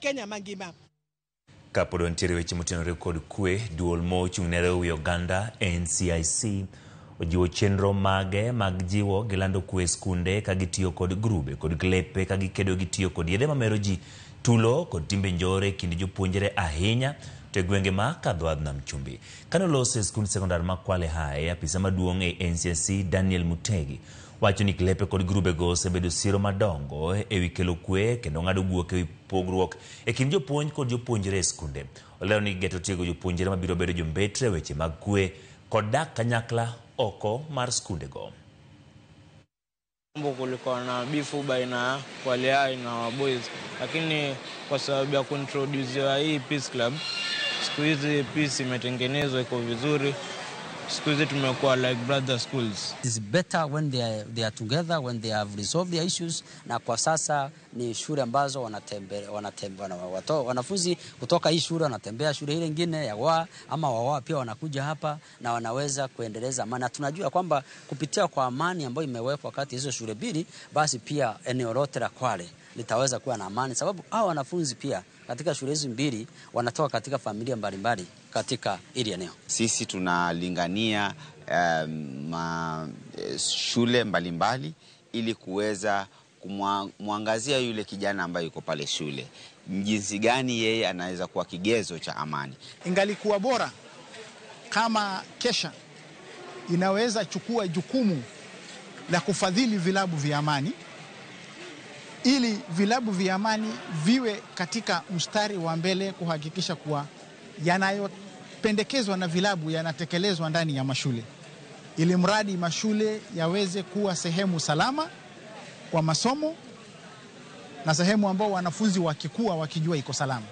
Kenya mangima. Kapod wantiere weche motenore kod kwe, duol mochung' ne riwo wi oganda NCIC ojiwo chenro mage mag jiwo gi lando kwe e skunde ka gitiyo kod grube kod klepe ka gikedo gi tiyo kod yedhe mamero ji, tulo kod timbe njore e kind jopuonjre ahinya to e gwenge ma kadho adh nam chumbi. Kane oloso e skund sekondar ma Kwale High, apisa maduong' e NCIC Daniel Mutegi wacho ni klepe kod grubego osebedo siro madongo ewi kelo kwe kendo ng'ado guok ewi pogruok e kind jopuonj kod jopuonjre e skunde. Olero ni gigeto tiego jopuonjre mabiro bedo jombetre e weche mag kwe kod dak kanyakla oko mar skundego. Kulikuwa na bifu baina ya Kwale High na boys, lakini kwa sababu ya kuintroduce hii Peace Club, siku hizi peace imetengenezwa iko vizuri. Siku hizi tumekuwa like brother schools. It is better when they are together, when they have resolved their issues. Na kwa sasa ni shule ambazo wanafunzi kutoka hii shule wanatembea shule ile nyingine ya wa ama wawa pia wanakuja hapa na wanaweza kuendeleza amani, na tunajua kwamba kupitia kwa amani ambayo imewekwa kati hizo shule mbili, basi pia eneo lote la Kwale litaweza kuwa na amani, sababu hao wanafunzi pia katika shule hizi mbili wanatoka katika familia mbalimbali katika hili eneo. Sisi tunalingania shule mbalimbali ili kuweza kumwangazia yule kijana ambaye yuko pale shule, jinsi gani yeye anaweza kuwa kigezo cha amani. Ingalikuwa bora kama KESSHA inaweza chukua jukumu la kufadhili vilabu vya amani ili vilabu vya amani viwe katika mstari wa mbele kuhakikisha kuwa yanayopendekezwa na vilabu yanatekelezwa ndani ya mashule, ili mradi mashule yaweze kuwa sehemu salama kwa masomo na sehemu ambao wanafunzi wakikua wakijua iko salama.